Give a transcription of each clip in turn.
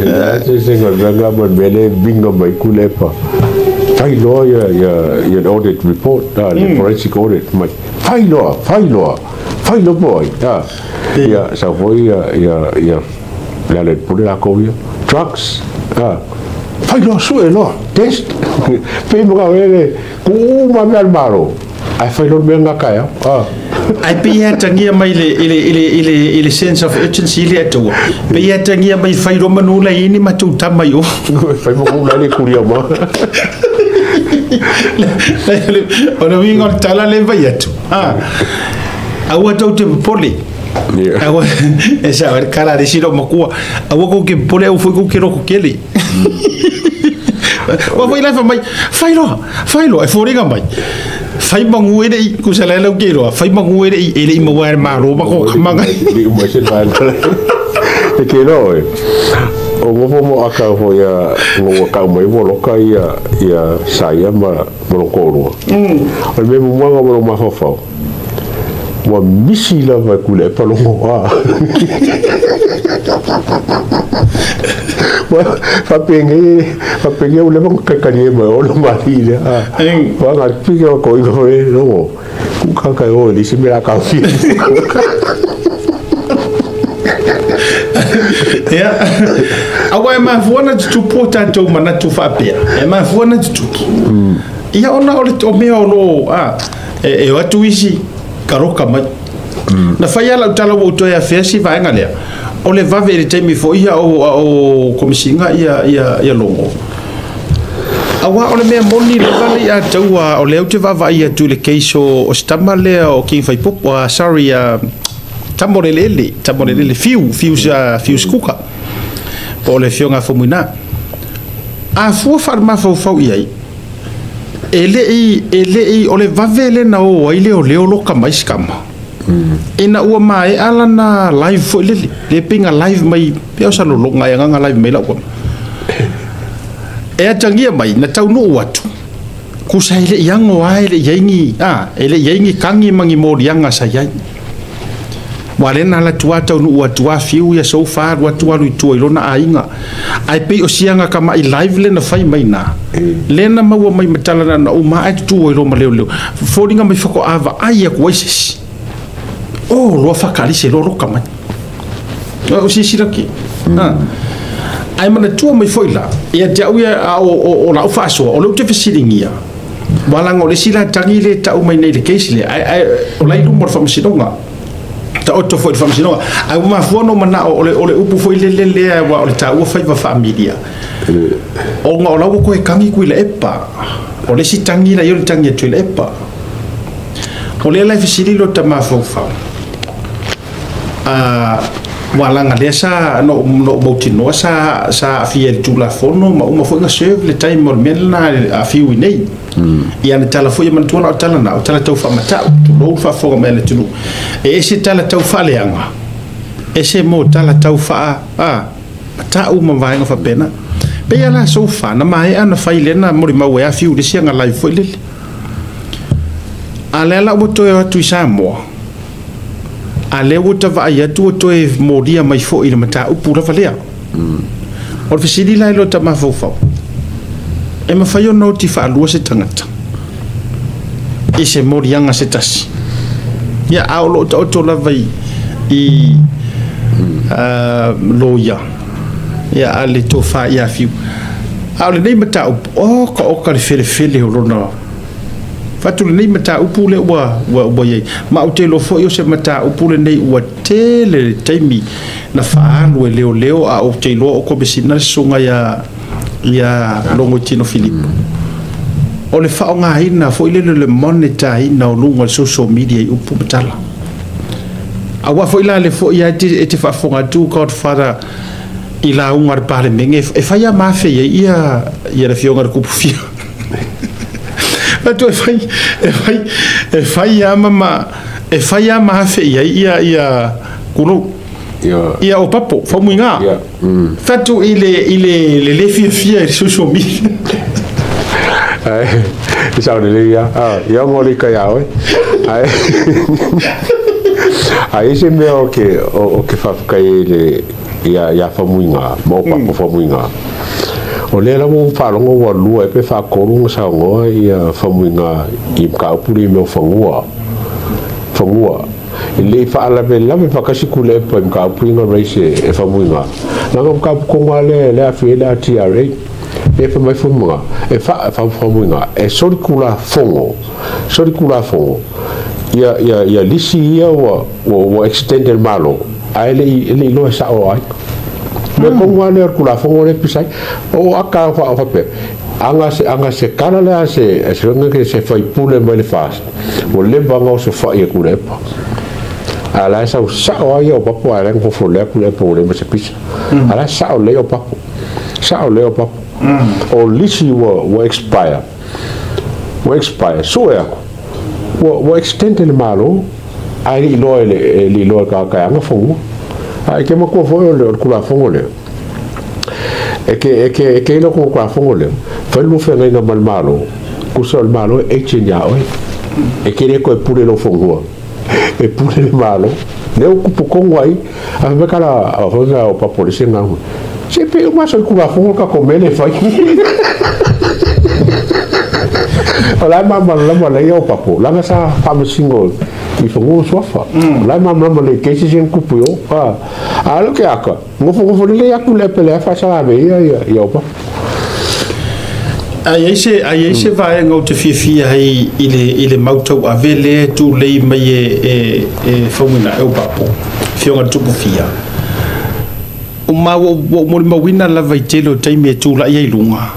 Se ga ma mele binga mai kulepa. Fai loa ia ia audit report, le forensic audit mai. Fai loa, fai loa. Fai loa boy. Ia sa foi ia ia le pule la ko ia. Drugs. Fai loa sue loa. Test. Pe mo ka wele ku ma me al maro. Ai fai loa me ngaka ya. Ai pe ia tangia mai le sense of urgency le atua. Pe ia tangia mai fai ro manu la ini ma tu tamai o. Fai mo ku la le kuria ma. O le wingo tala le vai atu. Aua tau te pole. Aua e sa ver cara de siro makua. Aua ko ke pole au foi ko ke roko kele. Wa foi la fa mai fai loa, fai loa e foringa mai. Fai mangu e i ku sa lau ke roa fai mangu e i e le mo wa ma ro ma ko manga ni mo se ba e ke ro e o mo mo aka ho ia ngo ka mo mo loka ia saia ma mo ko ro o me mo mo mo ma fa fa wa misi la va ku le pa longo a wa fa penge o le mo ka ka ni mo o lo mari le a wa ga pi ko ko e no ku ka ka o li se me la ka fi ia awa e mafuana tupu tatou manatu faapea e mafuana tutupu ia ona o le o mea o lo a e o atu isi karoka mai na fai ala tala o toe afea si vaenga lea o le vave le taimi foi ia o komisinga ia longo awa o le mea moni le vale ia taua o le au te vava ia tu le case o stama lea o King Faipopo sorry tamorelele fiu skuka po le fionga fomuina a fua farma fau ia e le o le vave le na o ai le o le o loka mai skama ina ua mai ala na live foi le le pinga live mai pe o sa lolonga ia nga live mai la ko e atangia mai na tau no atu ku sai le yango ai le yangi a ele yangi kangi mangi morianga sa yai wale na la tua tau no atu a fiu ia so far wa tua lu tua ilona ainga ai pe o sianga kama i live le na fai mai na le na maua mai matala na o ma ai tua ilo ma leo leo foringa mai fako ava ai ko isis o lo fakali se lo roka mai o si siraki ai mana tua mai foi la ia te au ia o la ufaso o le te fesilingia wala ngo le sila tangi le tau mai nei le case le ai o lai lumor famasinonga ta otto foi famasinonga ai ma fuano mana o le upu foi le le le wa o le tau foi va familia o ngo la ko e kangi ku le epa o le si tangi la yo le tangi tu le epa o le la fesililo ta mafaufa a walanga le sa no mautinoa sa afia i le tulafono ma uma foi ga serve le time o le mea lena afiu i nei ia na tala foi e manatua o tala na o tala tau faamatau tulou faafofoga mai le atunuu e ese tala tau faaleaga ese mo tala tau faa matau ma vaega faapena pe ia la sofa na maea na fai lena molimau e afiu le siaga live foi lele a lea la ua toe atu i Samoa a lea ua tavaai atu ua toe molia mai foi i le mataupu lava lea o le fesili la i lo tamafaufau e mafai ona oti faalua se tagata i se moliaga se tasi ia a o loo taoto lava i loia ia a le tofā ia fiu a o lenei mataupu o ka oka le felefele o lona fatu lenei mataupu le ua iai ma ou te iloa foi o se mataupu lenei ua tele le taimi na faaalu e leoleo a ou te iloa o komesina le susuga ia Logoitino Filipo o le faaaogaina foi lele le monetaina o luga o le social media i upu ma tala aua foi la le foi ia e te faafofoga atu Godfather i lauga le palemege e fai a mafe ai ia le fioga le kupufia atu e fai a mama e fai a mafe ia ia kulo ia o papo famuinga fatu i le le fia i social media ai sa le ia ia ngoli ka ia oi ai ai se mea o ke o ke fa kai le ia Faumuiga ma Opapo Faumuiga. O lea lava ua faalogo ua lua e pe faatolu ona saunoa ia Faumuiga i mataupu lea i mea o fanua. Fanua. E le i faalavelave faatasi Tuilaepa i mataupu ia na raise e Faumuiga. Leaga o mataupu tonu lava lea lea aafia ai le LTRA. E fai mai Faumuiga, e Faumuiga, e solitulafono, solitulafono ia lisi ia ua extend e le Malo, ae le i iloa e sao ai. Mea tonu lava lea o le Tulafono lea e pisa ai. O aka faapea, aga se kala lea se faipule mai le FAST, ua leva ona osofai e Tuilaepa. A la e sau sao ai Opapo ae la e nofo lea Tuilaepa ua leai ma se pisa. A la e sao lelei Opapo. Sao lelei Opapo. O lisi ua expire. Ua expire, sue aku. Ua extend e le Malo, ae le i iloa e le iloa e tagata e ana fanua. A e ke matua foi o le Tulafono lea. E ke ilo ko Tulafono lea. Fai lua feagaiga ma le Malo, tusa o le Malo e agent ia oe. E ke le koe pule lou fanua. E pule le Malo. Lea ua tupu tonu ai, a fai mai kala, a fai mai Opapo le se galu. Se pe uma so Tulafono le tatou mea lea e fai. O la e malamalama lelei Opapo, leaga sa faamasino i fanua ma suafa. O la e malamalama lelei cases ia na tupu i o. A o le ke aka, nofonofo lelei atu le pele a faasalave ia Opapo. A i ai se vaega ou te fiafia ai i le mau tauave lea e tulei mai e Faumuina e Opapo, Afioga i le Tupufia. Ma ua ou molimauina lava i tele o taimi e tulai ai luga,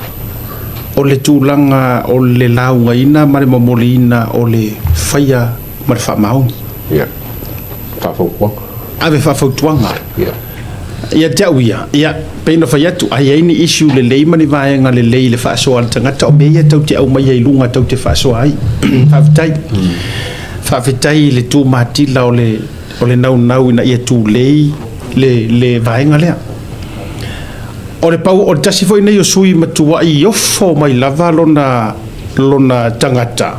o le tulaga o le laugaina ma le momoliina o le faia ma le faamaoni. Ia, faafautuaga. Ave faafautuaga. Ia te au ia, ia, pei ona fai atu, a i ai ni issue lelei ma ni vaega lelei i le faasoa a le tagata, o mea ia tau te aumaia i luga tau te faasoa ai. Faafetai. Faafetai i le tumatila o le naunau ina ia tulei le vaega lea. O le pau, o le tasi foi nei o sui matuai ofo mai lava lona tagata.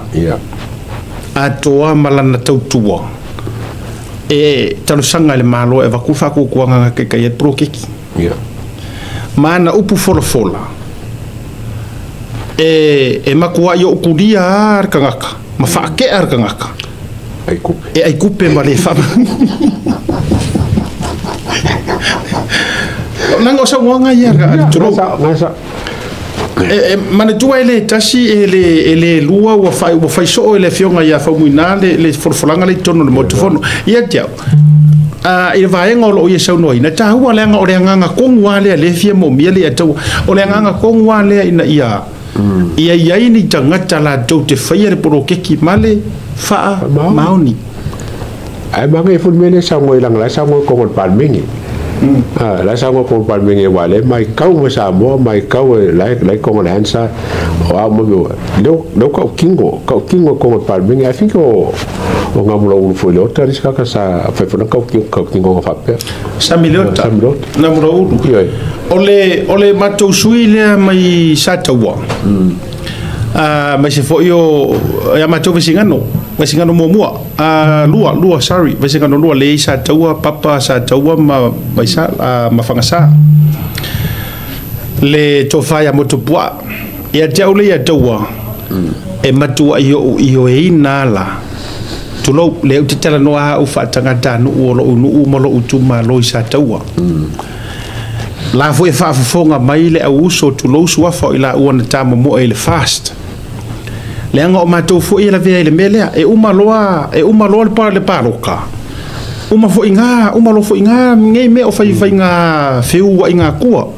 Atoa ma lana tautua. E talosaga i le Malo e avatu faatuatuaga na taitai ai le poloketi. Ma ana upu folafola e matuai ou tulia lava le tagata ma faakea le tagata. E aikupe ma le faa. Leaga o saunoaga ia a le tulou. E manatua e le tasi e le lua ua fai soo e le afioga ia Faumuina le folafolaga le i totonu o le Maota Fono. Ia te au, i le vaega o loo ia saunoaina, taua leaga o le agaga tonu lava lea lea e fia moomia le ia taua. O le agaga tonu lava lea ina ia ia i ai ni tagata latou te faia le poloketi ma le faamaoni. Ae manaia foi le mea lea e saunoa i leaga la e saunoa i totonu o le Palemene. La e saunoa i totonu o le Palemene aua o lea e matau mai Samoa, matau e la e i totonu o le Hansard, o a uma mea, lea ua tautino, tautino i totonu o le Palemene. I think o Namulauulu foi Leota le isi tagata sa fai foi lana tautinoga faapea. Sami Leota. Sami Leota. Namulauulu. Ioe. O le matou sui lea mai Sataua. Mai se foi o ia matou Vaisigano, Vaisigano muamua. Lua, sorry, Vaisigano lua le i Sataua, Papa Sataua ma Vaisa, ma Fagasa. Le tofa ia Motupuaa. Ia te au le ia taua. E matua i ou i o e ina ala. Tulou, le au te talanoa au faatagata nuu o lou nuu ma lou itumalo i Sataua. La foi e faafofoga mai le au uso tulou suafa o i laua na tamomoe i le FAST. Leaga o matou foi e lavea i le mea lea. E uma loa, e uma loa le paloka. Uma foi ngā, uma loa foi ngā nei mea o fai fai ngā feuaʻiga atua.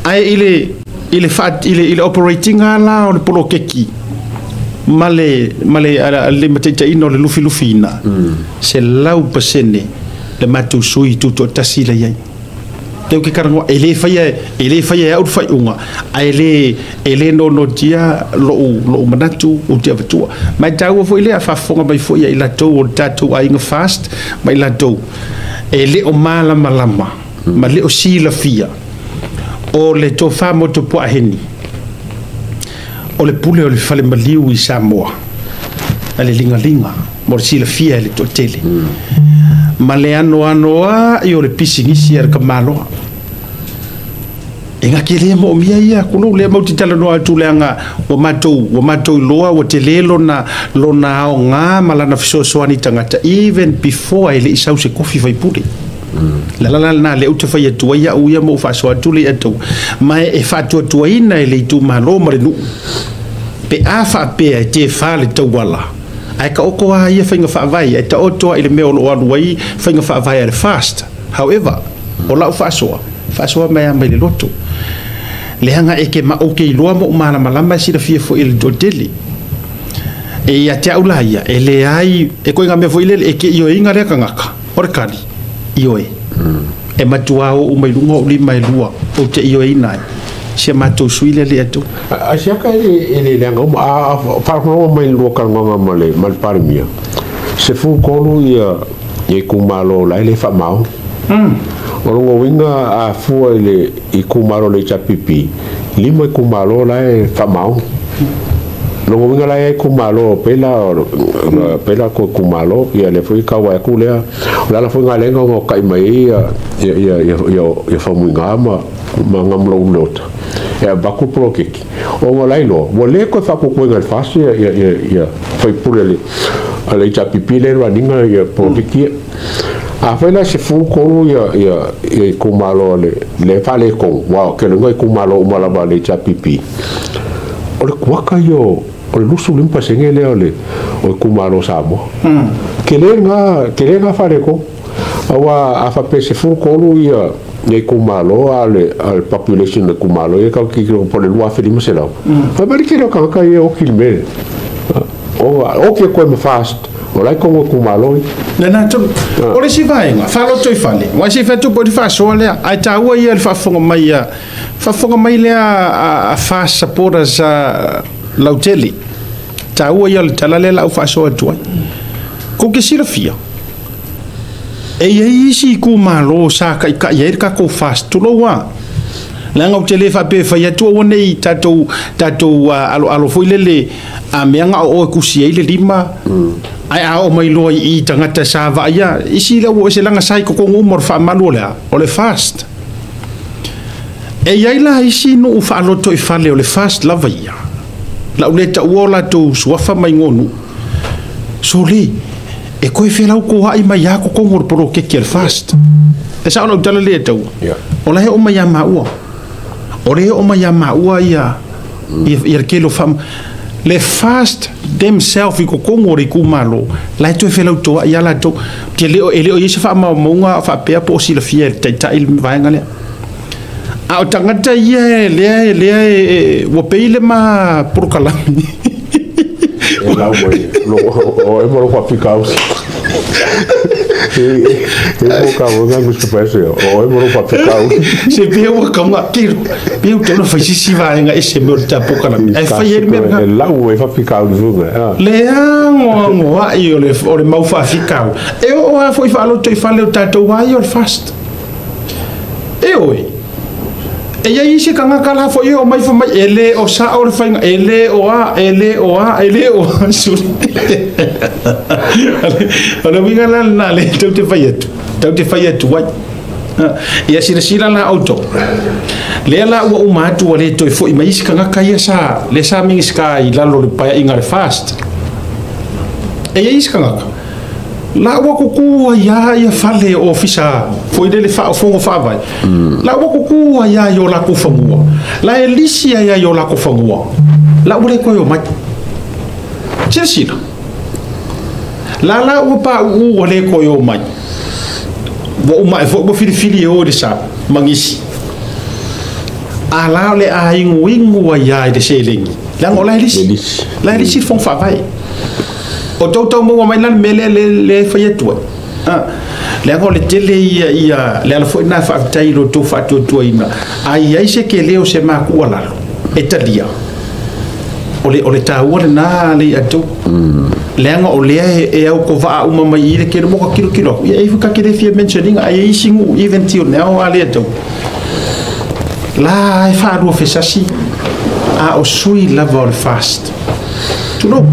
Ae i le i le faa, i le operating la o le poloketi ma le le mataitaiina o le lufilufiina 100% le matou sui tutoatasi la i ai. Teu ke talanoa, e le faia e au le faaiuga, ae e le nonotia lou manatu ou te avatua. Ma e taua foi lea faafofoga mai foi ia i latou o le tatou aiga FAST ma i latou e le o malamalama ma le o silafia o le tofa Motupuaaheni o le pule o le fale maliu i Samoa a le ligaliga Mo le silafia e le toatele. Ma le anoanoai o le pisinisi a le tamaloa. E ga ke le moomia ia kulou lea matou te talanoa atu leaga ua matou iloa ua tele lona aoga ma lana fesoasoani i tagata even before e le i sau se tofi faipule. Le ala la lena lea ou te fai atu ai au ia ma ou faasoa atu le atou ma e faatuatuaina e le itumalo ma le nuu pe a faapea e tefa le tauala ae taoto a ia faiga faavae ae taoto a i le mea o loo alu ai faiga faavae a le FAST. However, o lau faasoa faasoa mai a mai le loto leaga e ke ma ou te iloa ma ou malamalama e silafia foi i le toatele e ia te au la ia e leai e koiga mea foi lele e ke ioeina lea tagata o le kali ioe e matua o mai luga o lima e lua ou te ioeina ai sia matou sui le le atu. A siaka e le leaga uma a faafofoga mai lua talanoaga ma le Palemia 13 ia itumalo la e le faamao. O lona uiga a fua i le itumalo le HRPP 5 itumalo la e faamao. Lona uiga la e itumalo pela ko itumalo ia le foi kau ai ku lea o le ala foi galega ona kai mai ia Faumuiga ma ngamlo lota e abaku polokeki o ngā lai loa ua lē koe faapuapuaina i le FAST ia faipule a le HRPP le raninga ia polokeki ia afai la 13 ia itumalo le faaletonu ua keloga itumalo uma lava a le HRPP o le kuaka ia o le 25% lea o itumalo Samoa tele ga faaletonu aua a faapea 13 ia itumalo a le population le itumalo ia kau ki po le 2500 fai mai ke ka ia o ki le mea o ke koe ma FAST o lai kongo itumalo i. Le na tonu o le isi vaega faaloto i fale ua se fatu po le faasoa lea ae taua ia le faafofoga mai ia faafofoga mai lea a FAST supporters a lautele taua ia le tala lea la au faasoa atu ai kou ke silafia e iai isi itumalo sa kaʻikaʻi ai le tatou FAST tulou a leaga ou te le faapea e fai atu aua nei tatou aloalo foi lele a mea ga o oe kusi ai le lima ae a oo mai loa i tagata sa vaaia isi lea ua ese laga sa i totonu uma o le faamalu o le a o le FAST e iai la isi nuu faaloto i fale o le FAST lava ia lau le taua o latou suafa mai gonu sole e koe felau koaʻi mai a totonu o le poloketi a le FAST e sao lau tala le taua. O la e oo mai ia maua o le oo mai ia maua ia le kelo fam le FAST themself i totonu o le itumalo la e toe felautoaʻi ia latou te le o e le o i ai se faamaumauga faapea po o silafia e le taitaʻi le vaega lea a o tagata ia e lea e lea ua pei le ma polokalami. E lau mai lo o e mo fafikau e mo ka mo nga gusto pa se o e mo fafikau. Se pei ua kauga kilo pei ua tauna faisisi vaega ese me o le tapokalami ae fai ai le mea. E lau mai fafikau ni funga. Le agoagoaʻi o le mau faafikau e oo a foi faaloto i fale o tatou ai o le FAST e oe e iai isi tagata la foi e o mai fa mai e lē o sao le faiga e lē o a e lē o a e lē o a suli o le uiga la lena le tou te fai atu ai. Ia silasila la outou lea la ua uma atu ua lē toe foʻi mai isi tagata ia sa le sa minisita i lalo o le paeaʻiga le FAST e iai isi tagata la ua kuku ai a ia fale o ofisa foi lele faaofogo faavae la ua kuku ai a i o lakou fanua la e lisi ai ai o lakou fanua la ua le koe o mai silasila la ua paʻuʻu ua lē koe o mai ua uma e foʻi ua filifili e o i le sa magisi a la o le aiguigu ai a i le seleni leaga o la e lisi. E lisi. La e lisi le fogo faavae o tautau maua mai la le mea lea le fai atu ai. Ah, leaga o le tele ia le ala foi na faafetai i lo tou faatuatuaina ai ai se kele o se makua lalo e talia o le taua lena le atou leaga o lea e au ko vaa uma mai i le kele mo ka kilo kilo ia e ka kele fia mentioninga ai isi ngu even till now a le atou la e faalua fesasi a o sui lava o le FAST tulou.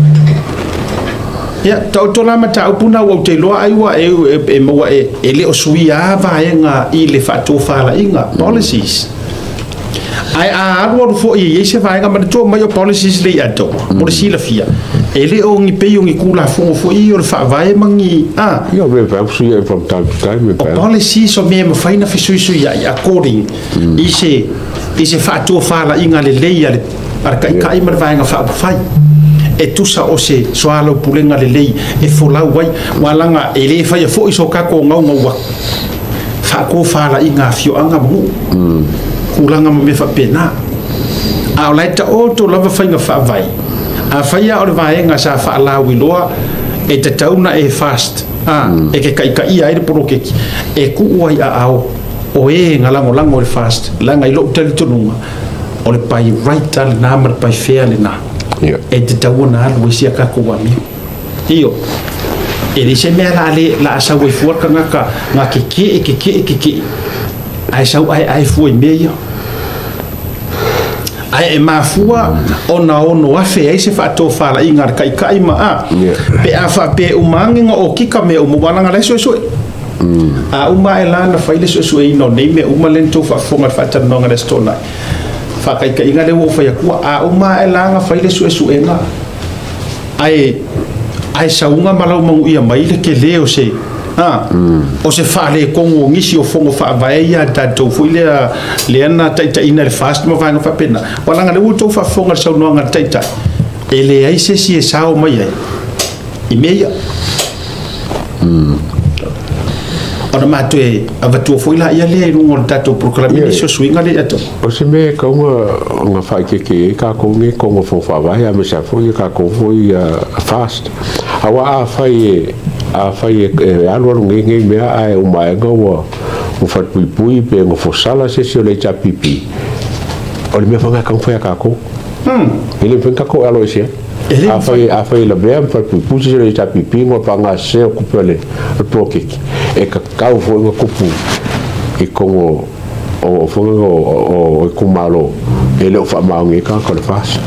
Ia, taoto la mataupu na ua ou te iloa ai ua e maua e le o suia vaega i le faatofalaiga policies. Ae a alualu foi e i ai se vaega manatua mai o policies le i atoa, mo le silafia, e le o ni pei o ni Tulafono foi o le Faavae ma ni a. Ia, me fa from time to time. O policies o mea e mafai na fesuisuiai according i se faatofalaiga lelei a le taitai ma le vaega faaupufai e tusa o se soalaupulega lelei e folau ai ua laga e lē faia foi so tatou gaugau atu faatofalaiga afioaga ma nuu tulaga ma mea faapena, a o lae taoto lava faiga faavae. A faia o le vaega sa faalauiloa e tatau na e fast a e ke kaitaia ai le poloketi e tuu ai aao o e na lagolago i le FAST, laga i lou talitonuga o le by right a lena ma le by fair lena e tatau ona alu ai sia tatou amio io e le se mea la le la sau ai fua tagata ga keke'e keke'e keke'e ae sau ae fua i mea ia ae e mafua ona ono afe ai se faatofalaiga a le taitai ma a pe a faapea uma age na okika mea uma ua laga lae suesue a uma ae la na fai le suesueina o nei mea uma lea na tou faafofoga i le faatalanoaga le Aso Toonai faataitaiga lea ua ou fai atua a uma ae la na fai le suesuega ae sauga ma lau manuia mai le tele o se o se faaletonu o nisi o fono faavae ia tatou foi lea lea na taitaiina le FAST ma vaega faapena ua laga lea ua outou faafofoga i le saunoaga a le taitai e leai se isi e sao mai ai i mea ia ona matoe avatua foi la ia lea i luga o le tatou polokalame nisi o suiga lea atau. O se mea e kauga nga whaikeke e kākou nge konga fo whawae a me sa foi e kākou foi FAST. Awa a whai e alu alu nge nge mea a e umaenga ua whatpuipui pe nga fosala se si o le HRPP. O le mea whanga kang whai a kākou. E le whenga kākou alo e sia. A whai la mea whatpuipui se si o le HRPP ngā whanga se o kupu le polokeki. E ka kau foi nga kupu i kongo o whanga o kumalo e leo wha maungi ka ko le FAST.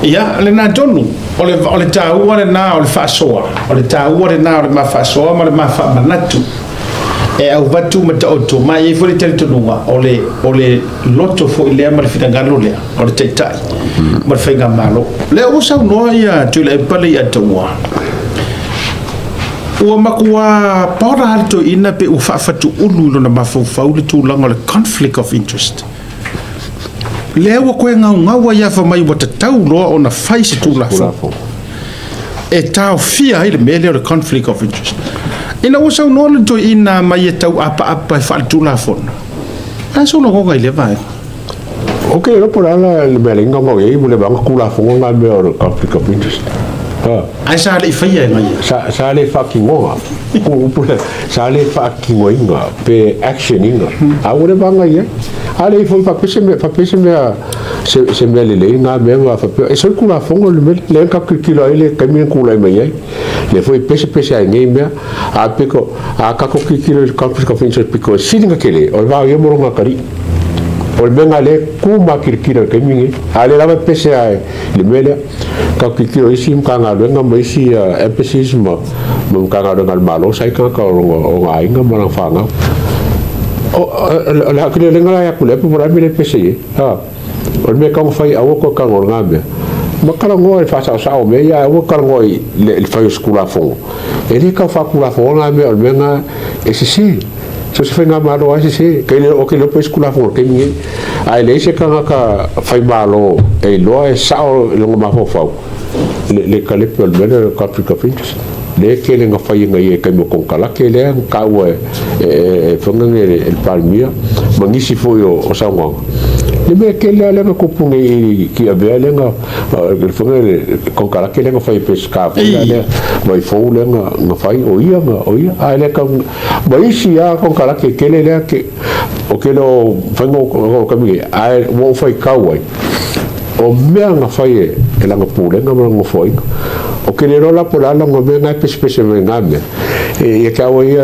Ia, lena tonu, o le tāua lena o le faasoa, o le tāua lena o le mafaasoa ma le mafaamanatu. E au vatu ma taoto, ma e foi le talitonuga, o le loto foi lea ma le finagalo lea, o le taitai, ma le faiga malo. Lea ua saunoa ia Tuilaepa le ia taua. Ua makua paora le toeaina pe ua faafatuulu i lona mafaufau le tulaga o le conflict of interest. Lea ua koe gaugau ai afa mai ua tatau loa ona fai se Tulafono e taofia ai le mea lea o le conflict of interest. Ina ua saunoa le toeaina mai e tau apaapa e faaletulafono. A so lagoga i le vaega. Ok, ropo la le mea le inga ngau e mo le vanga kula fonga ngā mea o le conflict of interest. Ha. Ae sa le i faia e ngaia. Sa le whakingoga. Sa le whakingoinga pe action inga. A ua le vanga ia. A le ifo whapese mea se mea le lei ngā mea ma whapea. E soi kula fonga le mea le ka kilo ai le kaimi kula mai ai. Le foi pese pese ai nei mea. A peko a kako kilo le conflict of interest piko sininga kele o le vao ia moronga kari. O le mea nga le ku ma kirikira ke mingi a le lava pese ai le mea lea ka kikiro isi mkanga ma isi emphasis ma mkanga luenga le malo sai ka ka o nga inga ma lang whangau o le kile lenga ya kule pu mora mi le pese ye ha o le mea ka whai awa ko ka ngor ngā mea ma kala ngoa e whasao sao mea ia awa kala ngoa i le whai o skula fongo e le ka whakula fongo ngā mea o le mea ngā e sese. So se whai ngā malo ai se ke le o ke le pe skula fongo ke mingi ai le se ka ka whai malo e loa e sao i longa mafau le ka le pe o le mea le conflict of interest le ke le nga whai nga i e kai mo kongkala ke le ka ua e whanga nge le palmia ma ngisi foi o saunga le mea ke le le nga kupu nge i ki a vea le nga le whanga le kongkala ke le nga whai pe ska foi le mai fou le nga nga whai o ia nga o ia ai le ka ma isi a kongkala ke ke le le ke o ke lo whanga o kami ai wo whai kau ai o mea nga whai e langa pūlenga ma langa foinga. O ke le rola po la langa mea ngai pese pese me ngā mea. E ia kia awa ia,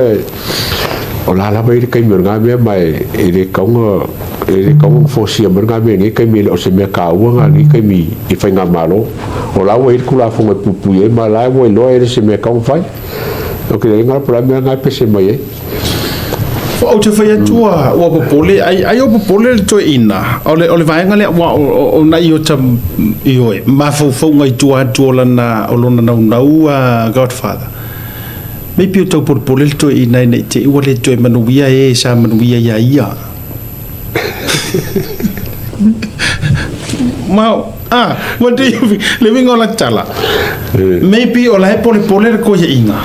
o la lava i le kaimi o ngā mea ma e le kaunga E le kaunga fosia mai ngā mea nei kaimi e le o se mea kāua ngā nei kaimi i whai ngā malo. O la ua i le kulafonga e pupui e ma la ua i loa e le se mea kaunga whai. O ke le ngā pula mea ngā pese mai e. Ou te whai atua ua popole, ai o popole le toe ina. O le vaenga lea ua o nai o ta i oe, mawhaufaunga i tua atu o lana o lona naunau a Godfather. Mei pio tau polepole le toe ina e nei te ua le toe manuia e sa manuia ia ia. Ma, what do you think? Le winga o la tala. Maybe o la e polepole le koe inga.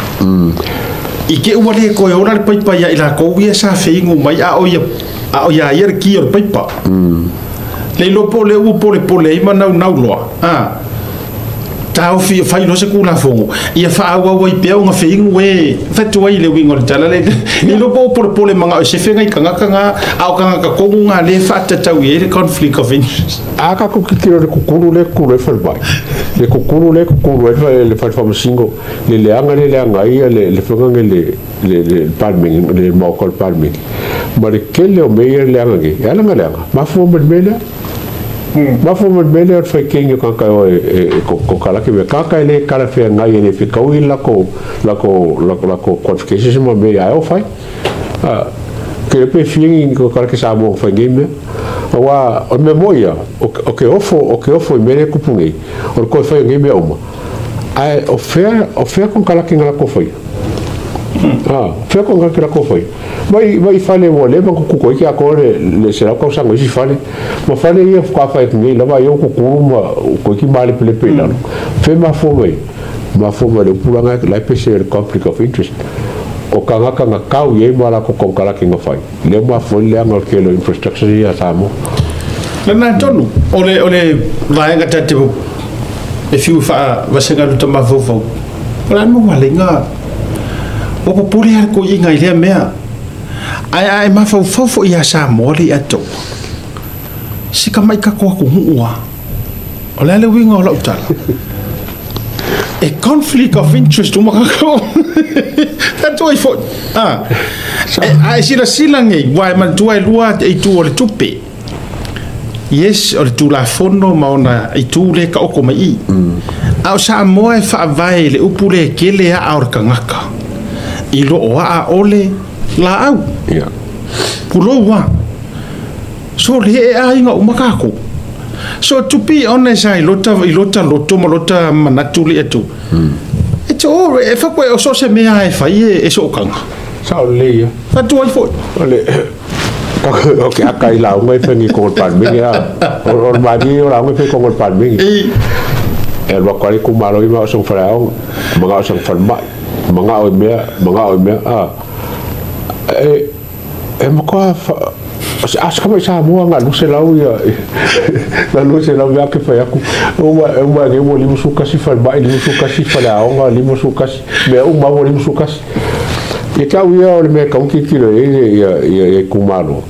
I ke ua le koe ora le paipa ia i la kou ia sa whingu mai a o ia ia ia le ki o le paipa. Le ilo le ua polepole i manau nau loa. Tau fi whai lo se kula fongo. Ia wha i peo ngā whingu e whatua i le winga o le tala. Le ilo po polepole manga o se whenga i kangaka ngā au kangaka kongu ngā le whaatatau i e le conflict of interest. A ka kukitiro le kukuru le kukuru e whalmai. Le kukuru le kukuru e le whalwhamasingo. Le leanga ia le whangange le palmingi, le maoka le palmingi. Ma le kele o mea le leanga nge. E alanga leanga. Mafua me mele. Mafua me mele o whai kengi o kanka o e ko kalake mea. Kanka e le kala whea ngai e le whikau i lako qualifications ma mea ai o whai. Ke pe whingi ko kalake sa mo whai ngai mea. Wa o me moia o ke ofo i mele kupu nei o ko whai ngai mea uma. Ai o whea kon kalake ngala ko whai. Whea kon kalake ko whai. Mai whale mo le ma kuku ki a ko le se rau sango isi whale. Ma whale ia whaka whai nei lava ia kukuru ma ko ki male pele pele lalo. Whe ma fo mai. Ma fo mai le pulanga lai pese le conflict of interest. O kangaka ngā kau i e mara ko kongkalaki ngā whai. Le ma fo le anga ke lo infrastructure ia Samoa. Le nā tonu, o le vaenga tate e fiu wha vasenga luta mawhaufau. O le anmo wale ngā, o popole har ko i ngā i lea mea. Ai mawhaufau fo ia Samoa le ato. Sika mai ka koa ko huua. O le ale winga o lau tala. A conflict of interest o makako. Tatua i fo. Ai sila sila ngei, wai mantua e lua e tu o le tupe. Yes, o le tūlafono ma ona i tū le ka oko mai i. A o Samoa e whaavae le upu le kele a o le kangaka. I lo o a ole la au. Puloua. So le e a inga o makako. So tupi ona sa i lota loto ma lota manatu le atu. E te o e whakwe o so se mea e whai e so kanga. Sa o le ia. Whatua i fo. O le o ke aka i launga i whangi kongol palmingi a. O le mani o launga i whangi kongol palmingi. E alua kwari kumaro i maa o sang whare manga o sang whalemai. Manga o mea, manga o mea. E makoa Aska mai Samoa ngā luse lau ia ngā luse lau ia ke whai aku uma nge ua limu sukasi whalemai, limu sukasi whaleaonga, limu sukasi mea uma ua limu sukasi. Ia kia uia o le mea kaunki kilo e ia kumalo.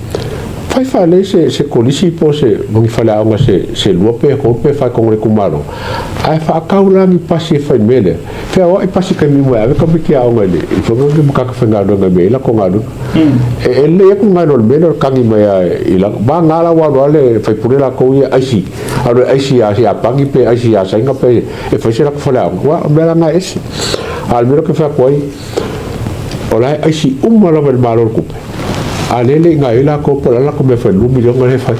Whai whale se kolisi po se mangi whaleaonga se lua pe ko pe whai kongore kumalo. Ai whaakau langi pasi e whai mele. Whea o e pasi kai mimu e awe ka miki aonga le. I whangange mukaka whai ngā runga me ila ko ngā runga. E le aku ngā runga mele o kangi mai a ila. Ba ngā la wano ale whai pure la kou ia aisi. Aro aisi a si a pangi pe aisi a sainga pe e whai se lako whaleaonga. Wa mea ngā esi. A le mea ke whai koai o lai aisi uma lava le malo le kupe. A lele ngā ila ko po lala ko me whai lumi leonga le whai.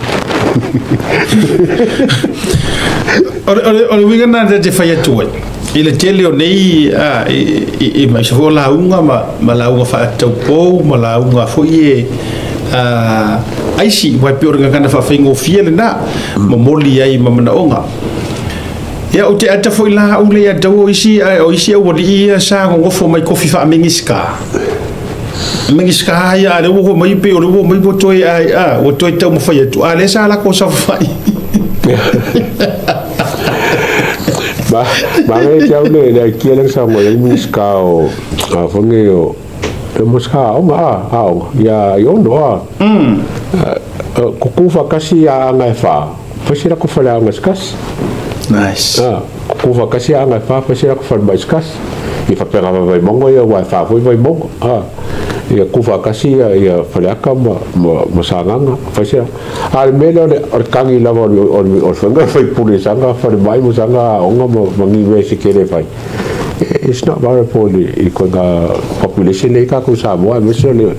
O le winga nā te whai atu ai. I le tele o nei i mai sa fo launga ma launga whaataupou ma launga fo i e aisi wai pe ora ngana whawhaingofia le nā ma moli ai ma manaonga. Ia o te ata fo i la ule ia tau o isi au wali ia sa ngongofo mai kofi whaamengiska. Mengiska ia le ua mai pe o le ua mai o toe ai a o toe tau mawhai atu a le sa la ko sa whai. Ba ngai te au le le kia le sa mo le mengiska o a whange o e moska aonga a aonga ia i ono a kuku whakasi a anga e wha whasira ko whale aonga skasi. Nice. Kuku whakasi a anga e wha whasira ko whale mai skasi. I whapenga vai mongo ia wai wha foi vai mongo. Ia kufaatasi ia Faleata ma Sagaga faisea a le mea lea o le tagi lava o le faiga faipule saga falemai ma saga aoga ma ni mea se tele e fai. It's not viable i koga population lea i tatou Samoa aemaise o le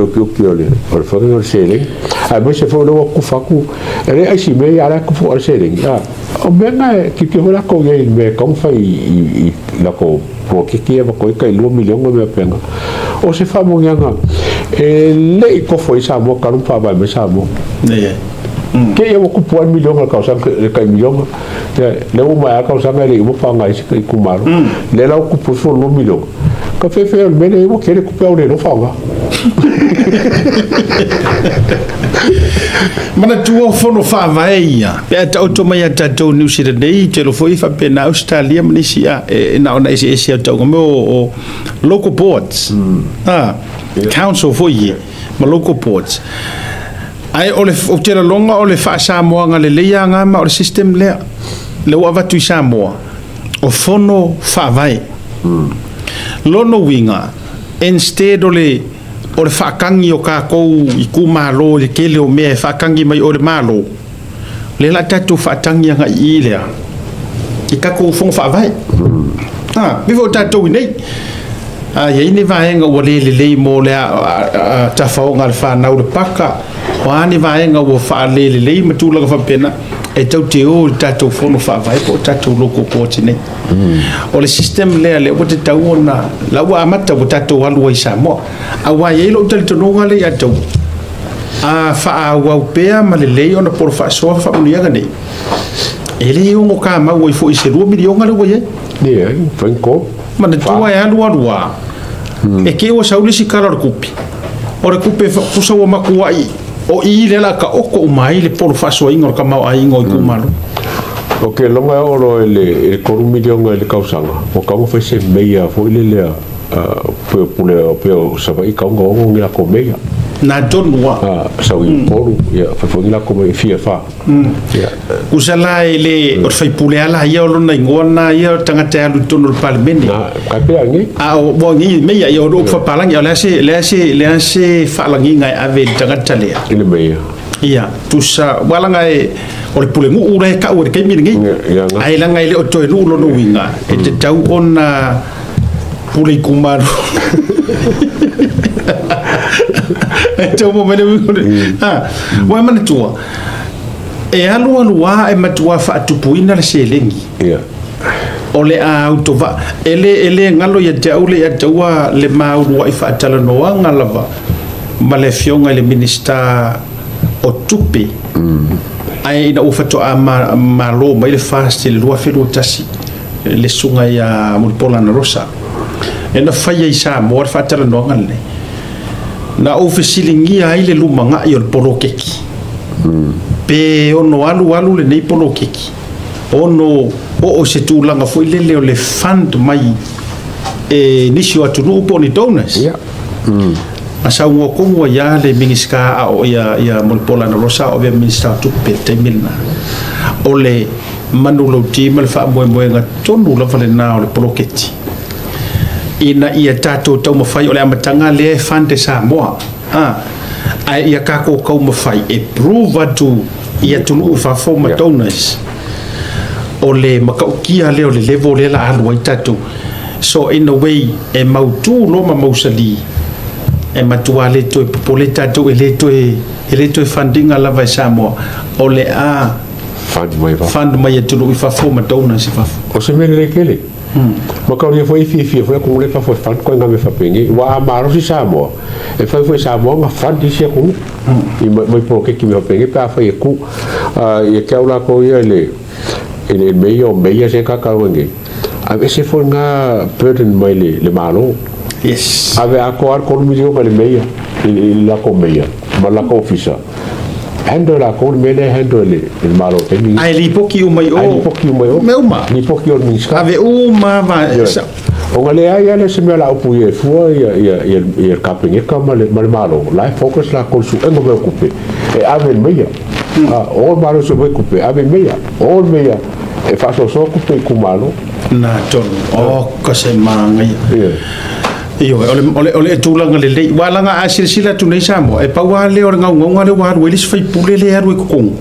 ukiuki o le faiga o le seleni aemaise foi o lea ua kufa atu e le aisi mea ia a o la e kufu o le seleni. O mea na e tilotilo foi latou i ai i le mea e tatau ona fai i latou poloketi ia ma toe tai 2 miliona mea faapena. O se faamanuiaga e le i tofo ai Samoa talu ona faavae mai Samoa. Te i ua tupu ai le miliona i le tausaga, le tai miliona. Lea ua maea le tausaga e le i uma faaaoga ai se itumalo. Lea la ua tupu ifo le 2 miliona. Ka fefe o le mea lea ua tele tupe a ua le iloa faaaoga. Manatua o fono faavae ia, pe a taoto mai ia tatou Niu Sila nei, telo foi faapena Ausetalia ma nisi, a, e na ona eseese au tauga mea o local boards, council foi ia, ma local boards. Ae o le, ou te lagona o le faasamoaga lelei lava na ma o le system lea, lea ua avatu i Samoa, o fono faavae. Lona uiga, instead o le o le faatagi o tatou itumalo i le tele o mea e faatagi mai o le Malo, lea o le a tatou faatagi agai i i lea i tatou fono faavae. Pei foi o tatou i nei, a i ai ni vaega ua le lelei mo le tafaoga a le fanau i le paka, o a ni vaega ua faalelelei ma tulaga faapena, e tatou te o i le tatou fono faavae po o tatou local boards i nei. O le system lea lea ua tatau ona, la ua amata ua tatou alu ai i Samoa. Aua e i ai lou talitonuga lea ia te au, a faaauau pea ma lelei ona polo faasoa faamanuiaga nei, e le ono kamau ai foi i se $2 miliona lea ua i ai. Leai, fai ni 3. Manatua e alu alu lava, e te i ua sau le isi tala o le tupe, o le tupe tusa ua matuai o i lea o le a taoto uma ai le polo faasoaina o le tamaoaiga o itumalo. O ke loga e oo loa i le 3 miliona i le tausaga, ua tatau ona fai se meia foi lele pei o pule pei o Savaii tatau ona ono ni latou meia. Na tonu lava. Sau i Upolu, ia fai foi ni latou meia fia fa. Ia. Tusa la e le o le faipule lava la ia o lona igoa lena ia o le tagata e alu i totonu o le Palemene. Na, kai pea nei. A o ua nei meia, ia o le upu faapalagi, o le a se, le a se, le a se faalagiga e ave i le tagata lea? I le meia. Ia, tusa, ua laga e, o le pulenuu la e tau i le taimi lenei. Ae leaga e le o toe nuu lona uiga, e tatau ona pule itumalo. E tau mo mai le uiga o le... Ua e manatua, e alu alu lava e matua faatupuina le seleni. O le a autovaa, e le, e le galo ia te au le ia te aua le mauluai faatalanoaga lava ma le Afioga i le Minisita o Tupe, ae ina ua faatoa malo mai le FAST i le 2021, le susuga ia Mulipola Anarosa, lea na faia i Samoa le faatalanoaga lenei, na ou fesiligia ai le lumanai o le poloketi, pe ono alu alu lenei poloketi, ono oo i se tulaga foi lele o le fund mai e nisi o atunuu po o ni donors. Na saunoa tonu ai lava le Minisita a o ia Mulipola Anarosa a o avea ma Minisita o Tupe i le taimi lena, o le manulauti ma le faamoemoega tonu lava lena o le poloketi ina ia tatou taumafai, o le amataga lea e fund e Samoa, ae ia tatou taumafai e prove atu i atunuu i fafo ma donors o le matautia lea o le level lea la alu ai tatou. So in a way e mautu loa ma mausali e matua le toe popole tatou e le toe e le toe fund ina lava e Samoa o le a fund mai fafo, fund mai atunuu i fafo ma donors i fafo. O se mea lelei tele. Ma kaulia foi e fiafia foi atunuu lea i fafo e fund koe ngā mea faapenei. Ua a malosi Samoa, e fai foi e Samoa ona fund isi atunuu i mai poloketi mea faapenei pe afai e ku. Ia te au latou ia i le i le meia o meia se kakau nei. Aveese foi lena burden mai le Malo. Yes. Ave atoa lava le 3 miliona i le meia, i le latou meia ma le latou ofisa. Handle e latou le mea lea e handle e le Malo i le taimi lenei. Ae lipoti uma i o. Ae lipoti uma i o. Mea uma. Lipoti o le Minisita. Ave uma lava. Ioe. Ona leai lava lea o se mea o le a upu i ai e fua le Kapeneta ma le Malo, o la e focus latou i le suega mai o tupe e ave i le meia. O le Malo e sue mai tupe, ave i le meia. O le meia e faasoasoa tupe i itumalo. Na tonu. Oka se manaia. Ioe. Ioe, o le tulaga lelei ua laga a silasila atu nei Samoa e pau lava lea o le gaugauga lea ua alu ai le isi faipule lea e alu i totonu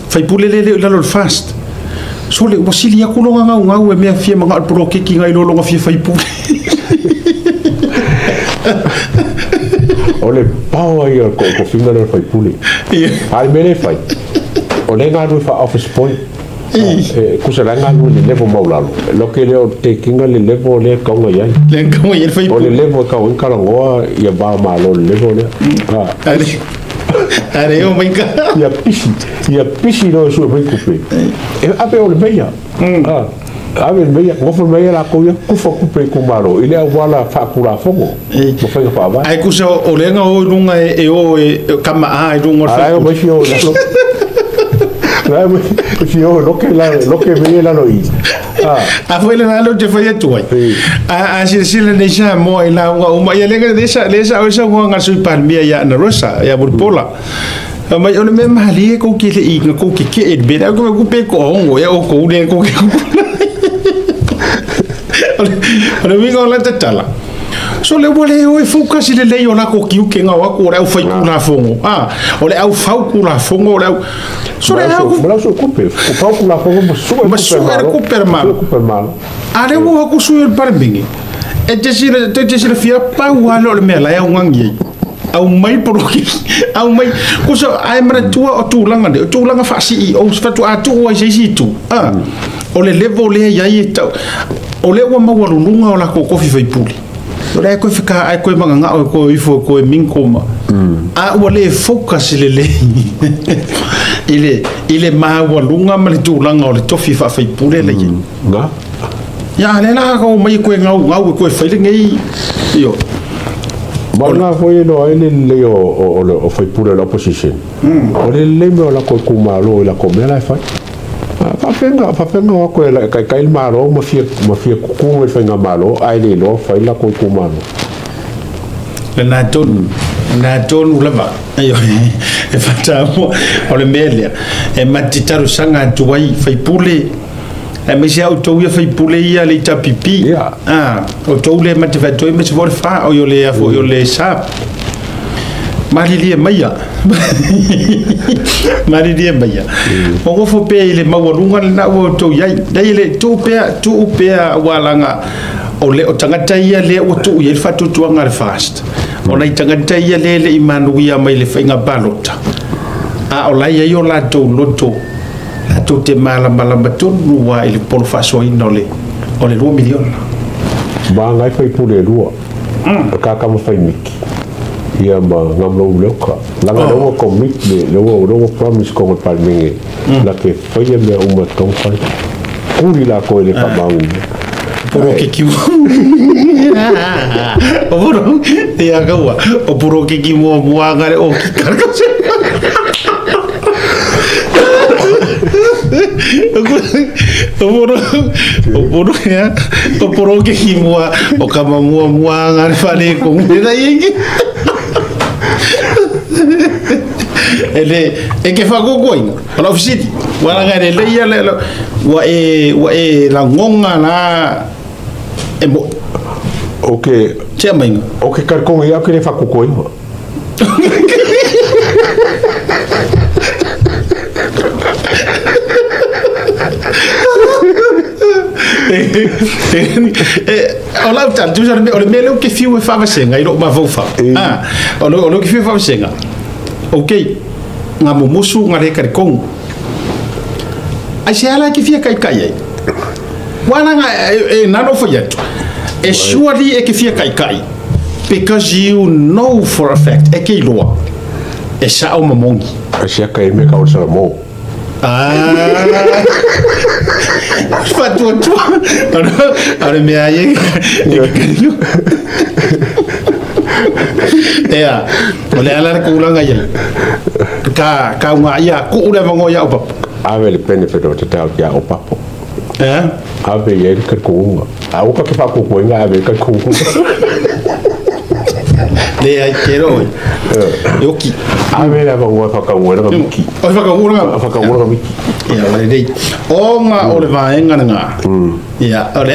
faipule lea le i lalo o le FAST. Sole ua sili atu lona gaugau e mea fia manao i le poloketi nai lo lona fia faipule. O le power ia o le tofiga lea o le faipule. A o le mea lea e fai, o lea e galue faa-office boy. E tusa la e galue i le level maualalo, loke lea o le taking le level lea e tatau ona i ai. Lea e tatau ona i ai le faipule. O le level e tatau ai ona talanoa ia va o Malo i le level lea. A le o mai ka. Ia pisi, ia pisi loa e sue mai tupe. E ave o le meia. Ave le meia, nofo le meia latou ia, tufa tupe i itumalo i le auala faatulafono ma faiga faavae. Ae tusa o lea na o i luga e o e kama a i luga o le faipule. Ae o mai fia o i lalo. La e fia o e loke la, loke meia i lalo i i. A foi lena lea ou te fai atu ai. A silasila nei Samoa i lauga uma, ia lea lea sa lea sa o saunoaga a le Sui Palemia ia Ana Rosa, ia Mulipola. Fai mai o le mea malie kou te le'i na kou keke'e i le mea lea, ai ku pe toaono ea outou lea kou te O le uiga o lata tala, so le ua le o e focus i le lelei o latou tiute na o atu o le aufaitulafono, a, o le aufautulafono, o le au... So le au... Ma le au suetupe, fautulafono ma sue ma sue le tupe a le Malo. Tupe a le Malo. A lea ua o atu sui o le Palemene, e te sila, te silafia pau lava lea o le mea la e augani ai. Aumai poloketi, aumai, kusa, ae manatua o tulaga nei, o tulaga faa-CEOs, faatoa tuu ai i se isi itu, a, o le level lea e i ai e tau, o lea ua maualuluga o latou tofi faipule, o lea e toe feka, ae toe managao e toe ifo e toe mingle ma, a ua le focus lelei i le, i le maualuga ma le tulaga o le tofi faafaipule la e i ai. Na. Ia, a lea la a omai e toe gaugau e toe fai lenei, ioe. Ma o lena foi e iloa ai le lelei o faipule o le opposition, o le lelei mea o latou itumalo i latou mea la e fai. Faafeaga, faafeaga o atu e taitai le Malo ma fia, ma fia tutu i le faigamalo ae le iloa fai latou itumalo. Lena tonu, lena tonu lava. E faataua, o le mea lea, e mati talosaga atu ai faipule, aemaise lava outou ia faipule ia le HRPP. Yeah. Ah, outou lea ma te faatoi aemaise foi o le fa, oi o le a foi o le SAP. Malilie maia. Malilie maia. O nofo pea i le maualuga lena ua outou i ai. Leai e le tuu pea, tuu pea aua laga o le o tagata ia lea ua tuu i ai le faatuatuaga a le FAST. O nai tagata ia lea e le i manuia mai le faiga palota, a o la e i ai o latou loto latou te malamalama tonu lava i le polo faasoaina o le o le $2 miliona. Ma ngai faipule e lua, o ka kama fai miki ia ma ngamlou leuka. Laga lea ua commit le lea ua lea ua promise konga le Palemene la ke faia mea uma e tatau ona fai. Kuli lakou e le faamaoni. Porokiki O poro ia kaua o porokiki muamua anga le o ki karaka. O poro o poro ia o porokiki mua o kama muamua anga le whare ko ngere ingi. E le e ke whakokoina o lau fesili ua laga e lelei ia le ua e ua e lagonga la e mo O ke tea mainga. O ke talikonga ia au ke le whakokoina. E, o lau tala, tusa o le mea, o le mea lea ou te fiu e faavasega i lou mafaufau. Ah, o le, o lea ou te fiu e faavasega. Okay, ngā mumusu, ngā le kalikonu. Ai se ala e te fia kaikai ai? Ua laga e, e nalo fai atu. E surely e te fia kaikai. Because you know for a fact, e ke iloa, e sao ma moni. Ai se aka e me ka o le salamo. Ah! Faatuatua. O le mea ai e ke Ea, o le ala le kulaga i ai. Ka, ka unga ia, kuu le avanoa ia Opapo. Ave le benefit o te doubt ia Opapo. Ea? Ave i ai le kalikuuga. A ua ka ke whaakukuinga, ave i le kalikuuga. Leai, te roa oi. E oki. Ave le avanoa e whakaunga nga miki. O e whakaunga nga? Whakaunga nga miki. Ia, o le lelei. Onga o le vaenga lena. Ia, o le...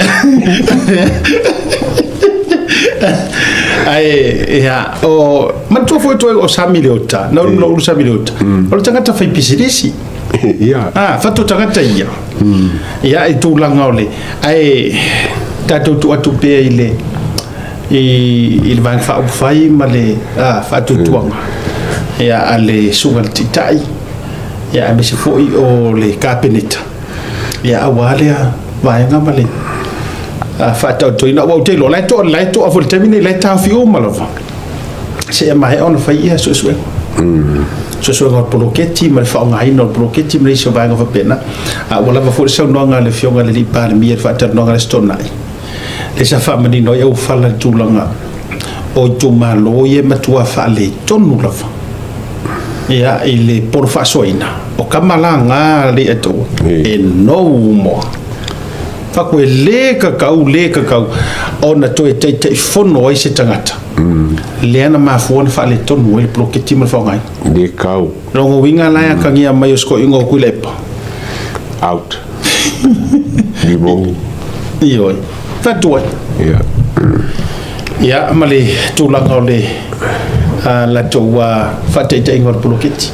Ae ia o manatua foi toe o Sami Leota, na ulu Sami Leota. O le tagata fai pisilisi. Ia. Ah, fatu tagata ia. Ia i tulaga o le ae tatou tuu atu pea i le i le vaega faaupufai ma le faatuatuaga ia a le susuga i le Taitai, ia aemaise foi o le Kapeneta, ia aua lea vaega ma le faataotoina. Aua ou te iloa la e toa foi i le taimi lenei, la e taofi uma lava seia maea ona fai ia suesuega, suesuega o le poloketi ma le faaaogaina o le poloketi ma le isi o vaega faapena. A ua lava foi le saunoaga a le Afioga i le Alii Palemia i le faatalanoaga i le Aso Toonai, lea sa faamanino ai aufala i le tulaga o itumalo ia e matua faaletonu lava ia i le polo faasoaina o kama laga le ataua e no more faku e lē kakau, lē kakau ona toe taitaifono ai se tagata lea na mafua ona faaletonu ai le poloketi ma le faaaogaina. Le kau. Logo uiga la e akagia mai o sikoiuga o Kuilaepa. Out. Limongi. Ioe, fatu ai. Ia. Ia ma le tulaga o le latou faataitaiga o le poloketi.